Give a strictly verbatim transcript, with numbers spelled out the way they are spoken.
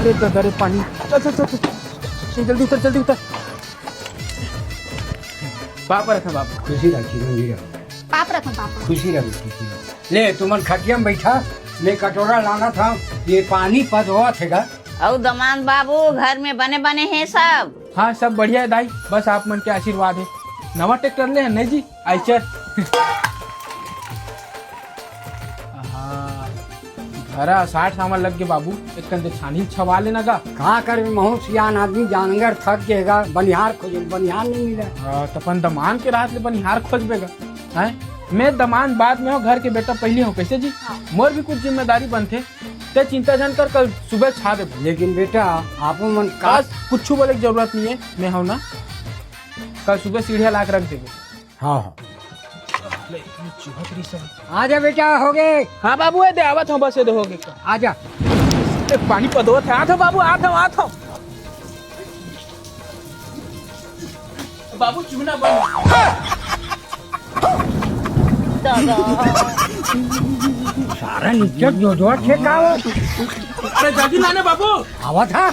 ए, दादा रे, पानी। चल, चल, चल, चल। चल, जल्दी उतर, जल्दी उतर। पाप रखा बाबू। खुशी रखी, रंगी रहो। पाप रखा बाबू। खुशी रहो, खुशी रहो। ले, तुमन खटिया में बैठा, मैं कटोरा लाना था, ये पानी पदवा थे गा। अउ दमांद बाबू, घर में बने बने हैं सब? हाँ, सब बढ़िया है दाई, बस आप मन के आशीर्वाद है। नवा ट्रैक्टर ले हैं, नहीं जी? आइचर। हाँ, घरा साठ सामान लग गे बाबू, एक कंदे छानी छवा लेना गा। का करबे, महू सियान आदमी, जानवर थक गेगा, बनिहार खोजे, बनिहार नहीं मिले। हाँ, त अपन दमांद के राहत ले बनिहार खोजबे गा, हैं? मैं दमांद बाद में हो, घर के बेटा पहले हो, कैसे जी? हाँ। मोर भी कुछ जिम्मेदारी बनथे, ते चिंता झन कर, कल सुबह छा देबो। लेकिन बेटा, आपो मन का बस, कुछ बोले के जरूरत नहीं है, मैं हूं ना, कल सुबह सीढ़िया ला के रख देबो। हाँ, हाँ। ले, ये चूहा तेरी सब। आजा बेटा, हो गे। हाँ बाबू, ये दे, आवत हूँ, बस ये दे, हो गे। आजा। ए, पानी पदोत है, आत हूँ बाबू, आत हूँ, आत हूँ। बाबू, चूना बन। सारा नीचे जो जो छे का हो। अरे, जल्दी लाने बाबू। आवत हा।